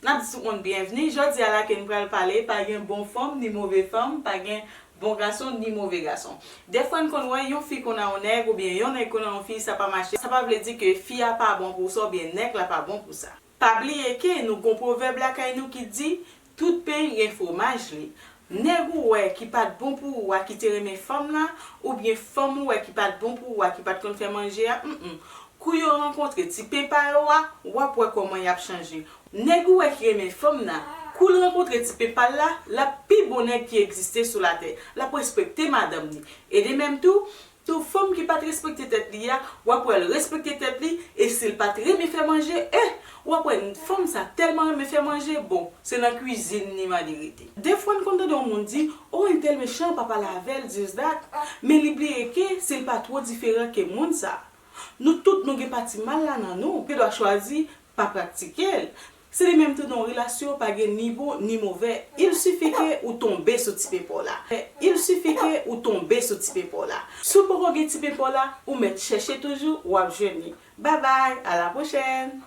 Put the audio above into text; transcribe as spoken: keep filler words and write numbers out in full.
N ap di tout moun byenvni. Jodi a la ke n pral pale, pa gen bon fanm ni move fanm, pa gen bon gason ni move gason. Dèfwa n konn wè yon fi konn a yon nèg oubyen yon nèg konn a yon fi, sa pa mache. Sa pa vle di ke fi a pa bon pou sa oubyen nèg la pa bon pou sa. Pa bliye ke nou gon pwovèb lakay nou ki di, tout pen gen fwomaj li. Nèg ou wè ki pa t bon pou ou a ki te renmen fanm la, oubyen fanm ou wè ki pa t bon pou ou a ki pa t konn fè manje a, mm, kou yo rankontre ti pen pa yo a, w ap wè kòman y ap chanje. Nèg ou wè ki renmen fanm nan, kou l rankontre ti pen pa l la, l ap pi bon nèg ki egziste sou latè. L ap respekte madanm li. E de menm tou, tou fanm ki pa t respekte tèt li a, w ap wè l respekte tèt li, e si l pa t renmen fè manje, eh, w ap wè fanm sa tèlman renmen fè manje, bon, se nan kwizin li mande rete. Dèfwa n konn tande yon moun di, o, entèl mechan, pa pale avè l, this, that, men li bliye ke si l pa twò diferan ke moun sa. Nou tout nou gen pati mal la nan nou, gen dwa chwazi pa praktike l. Se de menm tou nan yon relasyon pa gen ni bon ni move. Il sifi ke ou tonbe sou ti pen pa w la. Il sifi ke ou tonbe sou ti pen pa w la. Si w poko gen ti pen pa w la, ou mèt chèche toujou, w ap jwenn li. Babay, a la pwochèn!